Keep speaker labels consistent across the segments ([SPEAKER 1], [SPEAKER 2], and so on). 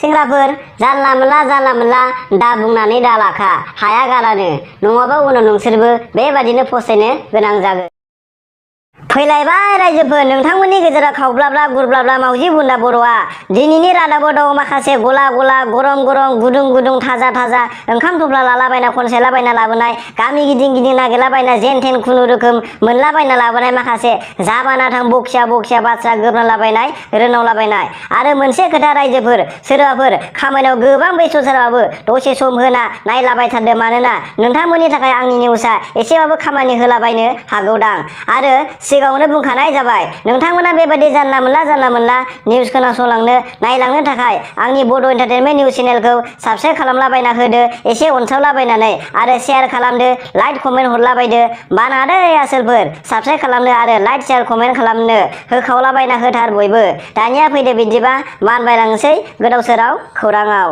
[SPEAKER 1] सेंग्राफोर जानला मोनला दा बुंनानै दा लाखा हाया गारानो नङाबा उनाव नोंसोरबो बेबादिनो फसायनो गोनां जागोन। फैलायबाय रायजोफोर नोंथांमोननि गेजेराव खावब्लाब्ला गुरब्लाब्ला मावजि बुन्दा बर'आ दिनैनि रादाबाव दं माखासे गला गरम गुदुं थाजा ओंखाम थफ्ला लालाबायना खनसायलाबायना लाबोनाय गामि गिदिं नागिरलाबायना जेन थेन खुनु रोखोम मोनलाबायना लाबोनाय माखासे जाबाना थां बखिया बाथ्रा गोब्रालाबायनाय रोनावलाबायनाय आरो मोनसे खोथा रायजोफोर सोरबाफोर खामानियाव गोबां बेस्थ' जाबाबो दसे सम होना नायलाबायथारदो मानोना नोंथांमोननि थाखाय आंनि निउसआ एसेबाबो खामानि होलाबायनो हागौदां आरो सिगाङावनो बुंखानाय जाबाय नोंथांमोना बेबायदि जानला मोनला निउस खोनासंलांनो नायलांनो थाखाय आंनि बड' एन्टारटेनमेन्ट निउस चेनेलखौ साबस्क्राइब खालामलाबायना होदो एसे अनसावलाबायनानै आरो शेयार खालामदो लाइक कमेन्ट हरलाबायदो बानादो आसोलफोर साबस्क्राइब खालामनो आरो लाइक शेयार कमेन्ट खालामनो होखावलाबायना होथार बयबो। दानिया फैदो बिदिबा मानबायलांसै गोदाव सोराव खौराङाव।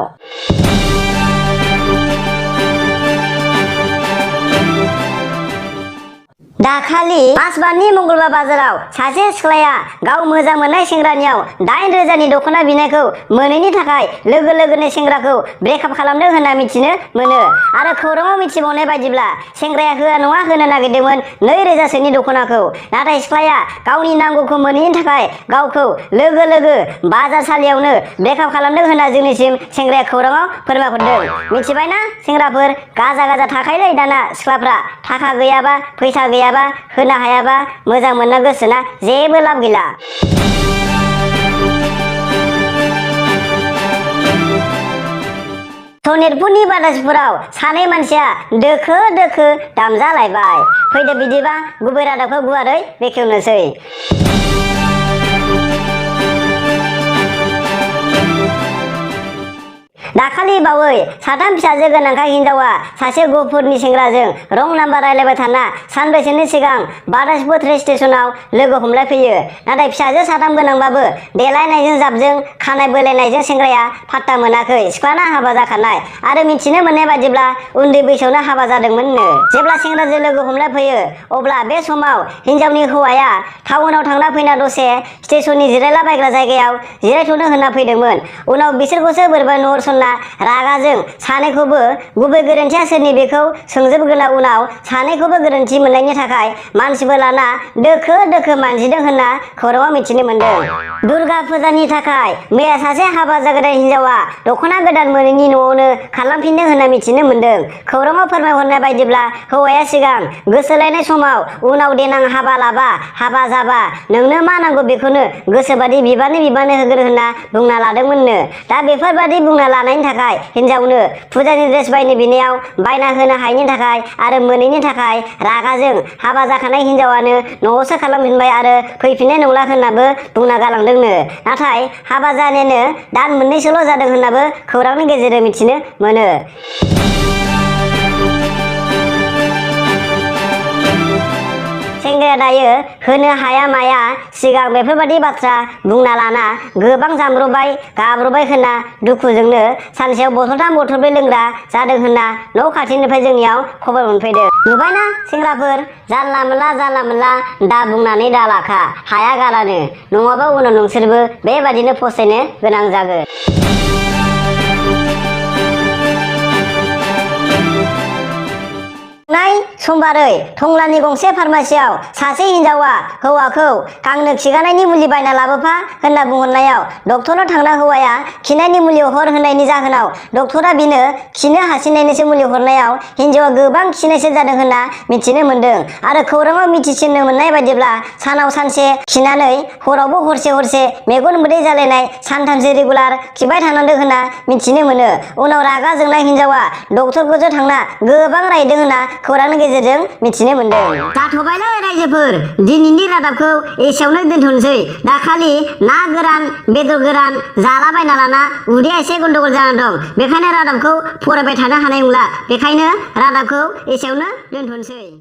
[SPEAKER 1] दाखालि मासबारनि मंगलबार बाजाराव सासे सिख्लाया गाव मोजां मोननाय सेंग्रानियाव 8,000नि दख'ना बिनायखौ मोनैनि थाखाय लोगोनो सेंग्राखौ ब्रेकआप खालामदों होनना मिथिनो मोनो आरो खौराङाव मिथिबावनाय बायदिब्ला सेंग्राया होआ नङा होनो नागिरदोंमोन 2,000सोनि दख'नाखौ नाथाय सिख्लाया गावनि नांगौखौ मोनैनि थाखाय गावखौ लोगो बाजारसालियावनो ब्रेकआप खालामदों होनना जोंनिसिम सेंग्राया खौराङाव फोरमायहरदों। मिथिबायना सेंग्राफोर गाजा थाखायोलै दाना सिख्लाफ्रा थाखा गैयाबा फैसा गैयाबा होनो हायाबा मोजां मोनना गोसोना जेबो लाब गैला। सनितपुरनि बादासिपुराव सानै मानसिया दोखो दामजालायबाय। फैदो बिदिबा गुबै रादाबखौ गुवारै बेखेवनोसै। दाखालि बावै साथाम फिसाजो गोनांखाय हिनजावा सासे गफुरनि सेंग्राजों रं नाम्बार रायलायबाय थाना सानब्रैसोनि सिगां बादासिपुर ट्रेन स्टेशनाव लोगो हमलायफैयो। नाथाय फिसाजो साथाम गोनांबाबो देलायनायजों जाबजों खानाय बोलायनायजों सेंग्राया फात्ता मोनाखै सिख्लाना हाबा जाखानाय आरो मिथिनो मोननाय बायदिब्ला उन्दै बैसोआवनो हाबा जादोंमोननो। जेब्ला सेंग्राजों लोगो हमलायफैयो अब्ला बे समाव हिनजावनि हौवाया टाउनाव थांना फैना दसे स्टेशननि जिरायलाबायग्रा जायगायाव जिरायथ'नो होनना फैदोंमोन। उनाव बिसोरखौसो बोरैबा नुहुरसनना रागाजों सानैखौबो गुबै गोरोन्थिया सोरनि बेखौ सोंजोबगोना उनाव सानैखौबो गोरोन्थि मोननायनि थाखाय मानसिबो लाना दोखो मानजिदों होनना खौराङाव मिथिनो मोनदों। दुर्गा फुजानि थाखाय मैया सासे हाबा जागोदान हिनजावा दख'ना गोदान मोनैनि न'आवनो खालामफिनदों होनना मिथिनो मोनदों। खौराङाव फोरमायहरनाय बायदिब्ला हौवाया सिगां गोसोलायनाय समाव उनाव देनां हाबा जाबा नोंनो मा नांगौ बेखौनो गोसोबादि बिबानो होगोन होनना बुंना लादोंमोननो। दा बेफोरबादि बुंना लानायनि थाखाय हिनजावनो फुजानि ड्रेस बायनो बिनायाव बायना होनो हायैनि थाखाय आरो मोनैनि थाखाय रागाजों हाबा जाखानाय हिनजावानो न'आवसो खालामफिनबाय आरो फैफिननाय नंला होननाबो बुंना गालांदोंनो। नाथाय हाबा जानायानो दान मोननैसोल' जादों होननाबो खौरांनि गेजेरजों मिथिनो मोनो। सेंग्राया दायो होनो हाया माया सिगां बेफोरबादि बाथ्रा बुंना लाना गोबां जाम्ब्रबाय गाब्रबाय होनना दुखुजोंनो सानसेयाव बथलथाम बथलब्रै लोंग्रा जादों होनना न' खाथिनिफ्राय जोंनियाव खबर मोनफैदों। नुबायना सेंग्राफोर जानला मोनला दा बुंनानै दा लाखा हाया गारानो नङाबा उनाव नोंसोरबो बेबादिनो फसायनो गोनां जागोन। समबारै टंलानि गंसे फार्मासियाव सासे हिनजावा हौवाखौ गांनो खिगानायनि मुलि बायना लाबोफा होनना बुंहरनायाव डक्टरनाव थांना हौवाया खिनायनि मुलि हर होननायनि जाहोनाव डक्टरा बिनो खिनो हासिनायनिसो मुलि हरनायाव हिनजावा गोबां खिनायसो जादों होनना मिथिनो मोनदों आरो खौराङाव मिथिसिननो मोननाय बायदिब्ला सानाव सानसे खिनानै हरावबो हरसे मेगन मोदै जालायनाय सानथामसो रेगुलार खिबाय थानांदों होनना मिथिनो मोनो। उनाव रागा जोंनाय हिनजावा डक्टरखौसो थांना गोबां रायदों होनना खौरांनि गेजेरजों मिथिनो मोनदों। जाथ'बायलै रायजोफोर दिनैनि रादाबखौ एसेयावनो दोनथ'नोसै। दाखालि ना गोरान बेदर गोरान जालाबायना लाना उदैया एसे गन्डगल जाना दं बेखायनो रादाबखौ फरायबाय थानो हानाय नंला बेखायनो रादाबखौ एसेयावनो दोनथ'नोसै।